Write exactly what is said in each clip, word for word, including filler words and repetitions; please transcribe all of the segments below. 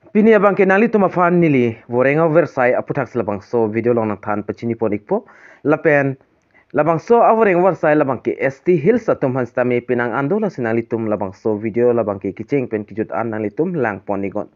Pini abangke nanglitum aphan neli voreng aversai aputhak si labangso video along nangthan pachini pon ikpo. Lapen labangso avoreng aversai labangke S T Hills atum aphan sitame penang an do, lasi nanglitum labangso video labangke kecheng pen kejut an nanglitum lang pon iknon.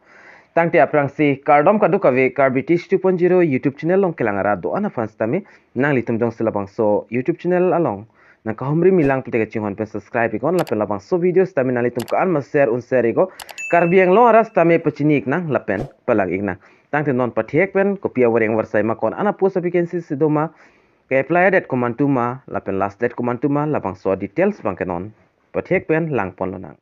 Tangte aphrangsi kardom kadokave, Karbi Teach two point zero YouTube channel along kelang arat do-an aphan sitame nanglitum jongsi labangso YouTube channel along nangkahumri milang pute kachinghon pen subscribe iknon, lapen labangso video sitame nanglitum ko-an ma share un share iknon. Karbi Anglong arat sitame pachini iknang lapen palang iknang. Tangte non pathek pen kopi avoreng aversai ma, ko-an a-post avacancy si doma, ke-apply date komantu ma, lapen last date komantu ma, labangso details abangke non pathek pen lang pon lonang.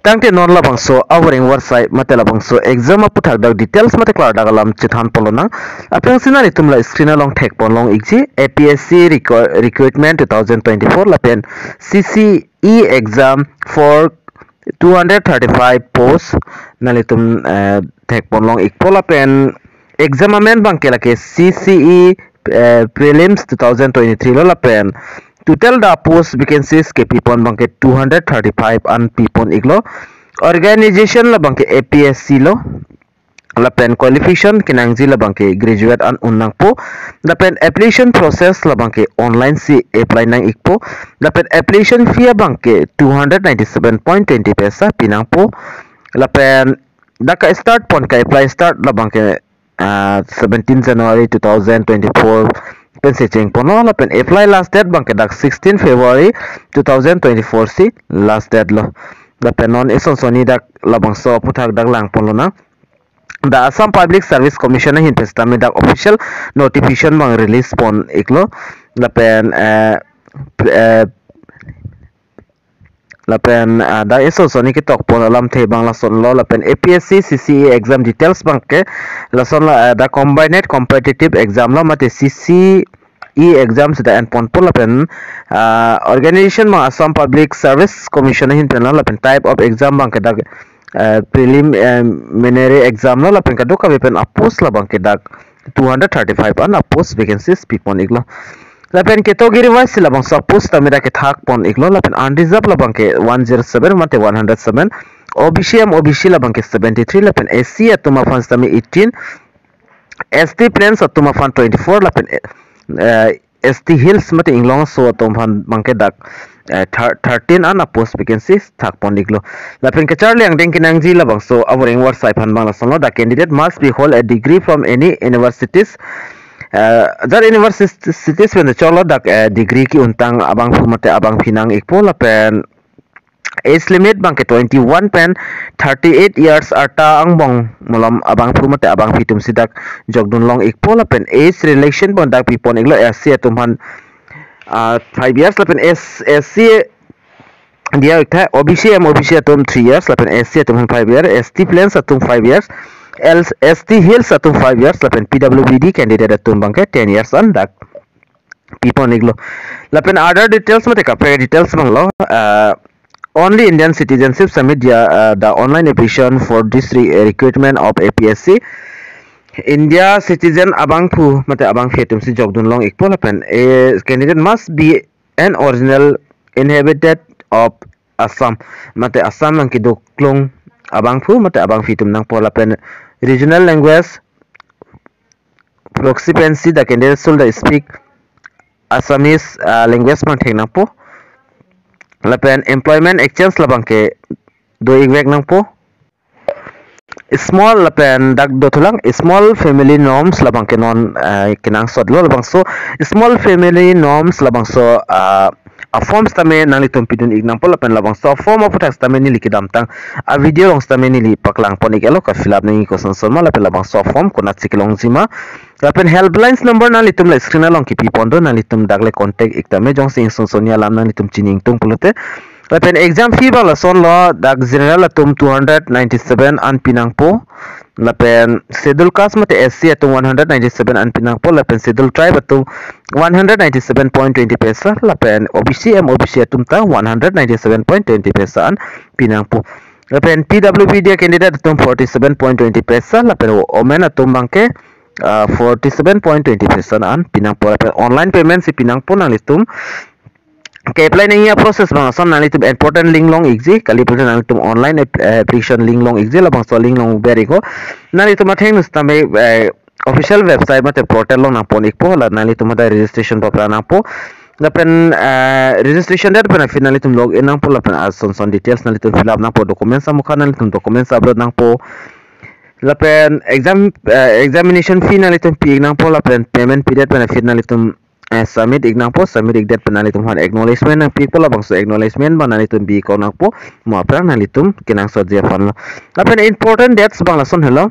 Tangte non labangso avoreng aversai mate labangso exam aputhak dak details mate klardak alam chethan pon lonang. Aphrangsi nanglitum la screen along thek pon long ikji, A P S C requ-, recruitment two thousand twenty-four lapen C C E exam for two hundred thirty-five post nanglitum, eh, thek pon long ikpo. Lapen exam amen abangke lake C C E, eh, prelims two thousand twenty-three lo, lapen total the post vacancies kepi pon abangke two hundred thirty-five an pi pon iklo. Organization labangke A P S C lo, lapen qualification kenangji labangke graduate an un nangpo. Lapen application process labangke online si apply nang ikpo. Lapen application fee abangke two hundred ninety-seven point twenty paisa pi nangpo. Lapen dak ka-start pon, ka-apply start labangke, ah, seventeen January two thousand twenty-four pensi cheng ponlo, lapen apply last date abangke dak sixteen February two thousand twenty-four si last date lo. Lapen non eson sonni dak labangso aputhak dak lang pon lonang. The Assam Public Service Commission ahin pen sitame dak official notification abang release pon iklo. Lapen, eh, eh, lapen, ah, dak eson sonni ketok pon alamthe abang lasonlo, lapen A P S C C C E exam details abangke lasonlo, ah, the combined competitive exam lo mate C C E exam sita en ponpo, lapen, ah, organization abang Assam Public Service Commission ahin pen lo, lapen type of exam abangke dak, ah, preliminary exam lo, lapen kadokave pen a-post labangke dak two hundred thirty-five an a-post vacancies pi pon iklo. Lapen category wise si labangso a-post sitame dak kethak pon iklo, lapen unreserved labangke one zero seven mate one hundred seven, O B C M O B C labangke seventy-three, lapen S C atum aphan sitame eighteen, S T plains atum aphan twenty-four, lapen, eh, S T Hills mate inglong aso atum aphan abangke dak, eh, thir-, thirteen an a-post vacancies thak pon iklo. Lapen kacharli angdeng kenangji labangso avoreng aversai aphan abang lasonlo, the candidate must be hold a degree from any universities. Eh, jar universities pen cholo dak, eh, degree ke-untang abangphu mate abangpi nang ikpo, lapen age limit abangke twenty-one pen thirty-eight years arta angbong malom abangphu mate abangpi atum si dak jokdun long ikpo, lapen age relaxation abang dak pi pon iklo, S C atum aphan, ah, five years, lapen S-, S C diya iktha, O B C M O B C atum three years, lapen S C atum aphan five years, S T plains atum five years, L-, S T Hills atum five years, lapen P W B D candidate atum abangke ten years an dak pi pon iklo. Lapen other details mate kaprek details abang lo, ah, only Indian citizenship submit diya, ah, the online application for this re-, recruitment of A P S C. India citizen abangphu mate abangpi atum si jokdun long ikpo, lapen a candidate must be an original inhabitant of Assam, mate Assam nangkeduk klung abangphu mate abangpi atum nangpo, lapen regional language proficiency, the candidate should speak Assamese, ah, language abang thek nangpo. Lapen employment exchange labangke do-ikvek nangpo. Small lapen dak dothulang small family norms labangke non, ah, kenangsot lo labangso small family norms labangso, ah, a-form sitame nanglitum pidun ik nangpo, lapen labangso form aputhak sitame neli kedamtang a-video along sitame neli paklang pon ik-etlo, ka-fill up nangji kosonson ma, lapen labangso form konatsi kelongji ma. Lapen helplines number nanglitum le screen along kepi pon do, nanglitum dak le contact ik tame jongsi eson sonni alam nanglitum chini ingtung pulote. Lapen exam fee abang lasonlo, dak general atum two hundred ninety-seven an pi nangpo, lapen schedule caste mate S C atum one hundred ninety-seven an pi nangpo, lapen schedule tribe atum one hundred ninety-seven point twenty paisa, lapen O B C M O B C atum ta one hundred ninety-seven point twenty paisa an pi nangpo. Lapen P W B D candidate atum forty-seven point twenty paisa, lapen women atum abangke, ah, forty-seven point twenty paisa an pi nangpo, lapen online payment si pi nangpo nanglitum. ke-apply nangji a-process abang ason, nanglitum important link long-ikji, kali pulote nanglitum online app-, eh, application link long-ikji, labangso link long ber-iknon. Nanglitum athengno sitame, eh, official website mate portal along nangpon-ikpo, la nanglitum hadak registration papra nangpo. Lapen, eh, registration date pen aphi nanglitum log in nangpo, lapen ason son details nanglitum fill up nangpo, documents amukha nanglitum documents upload nangpo. Lapen exam, eh, examination fee nanglitum pi-ik nangpo, lapen payment pidet pen aphi nanglitum, eh, submit-ik nangpo, submit-ik det pen nanglitum aphan acknowledgement nangpi-ikpo, labangso acknowledgement abang nanglitum bi-ik nangpo, mo aphrang nanglitum kenangsotji aphanlo. Lapen important dates abang lason helo.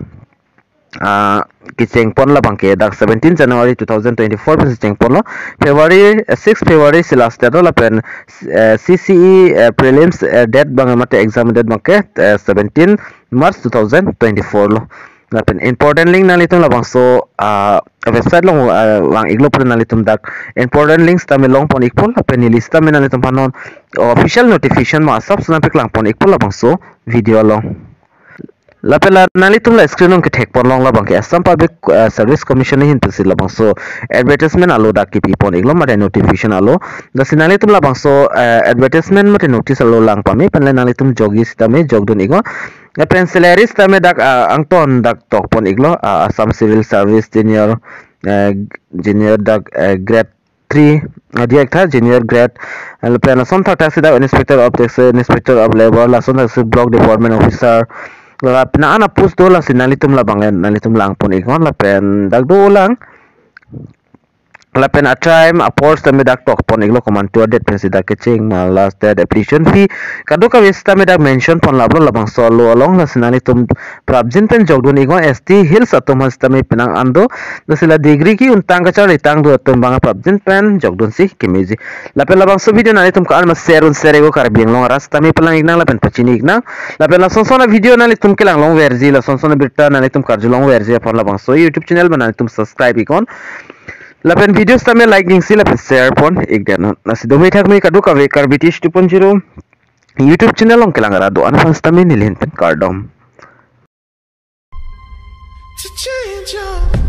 Ah, kechengpon labang ke dak seventeen January two thousand twenty-four pensi chengponlo. February, eh, six February si last date lo, lapen, eh, C C E, eh, prelims, eh, date abang mate exam date abang ke, eh, seventeen March two thousand twenty-four lo. Lapen important link nanglitum labangso, ah, website along, ah, vang-iklo pulote nanglitum dak important links tame longpon-ikpo, lapen neli sitame nanglitum aphan non official notification ma asap sunam peklangpon-ikpo labangso video along. Lapen la nanglitum la screen along kethekpon long labang ke Assam Public, eh, Service Commission ahin pensi labangso advertisement alo dak kepipon-iklo mate notification alo. Lasi nanglitum labangso, eh, advertisement mate notice alo lang pame pen le nanglitum jokji sitame jokdun-iknon. Lapen salary sitame dak, ah, angton dak tokpon-iklo, ah, Assam Civil Service Junior, eh, Junior dak, eh, grade three, ah, diak tha junior grade. Lapen lason thakthak si dak Inspector of Tax, Inspector of Labour, lason thakthak si Block Department Officer. Lapen ana post do, lasi nanglitum labang, eh, nanglitum langpon-iknon, lapen dak dolang. Lapen a-time, a-post tame dak tokpon-iklo, komantu a-date pensi dak kecheng ma, last date, application fee kadokave sitame dak mention ponlaplo, labangso alo along, lasi nanglitum prapjin pen jokdun-iknon. S T Hills atum aphan sitame penang an do. Lasi la degree ke-untang kacharlitang do atum abang prapjin pen jokdunsi kemeji. Lapen labangso video nanglitum ko-an ma share un share-iknon, Karbi Anglong arat sitame palang-iknang lapen pachini-iknang. Lapen lason son a-video nanglitum kelang longverji, lason son abirta nanglitum karjulongverji aphan labangso YouTube channel abang nanglitum subscribe-iknon. Lapen video sitame like jongsi lapen share pon-ikdetnon. Lasi dome thakme kadokave Karbi Tish two point zero YouTube channel along kelang arat do-an aphan sitame neli ahin pen kardom. To change your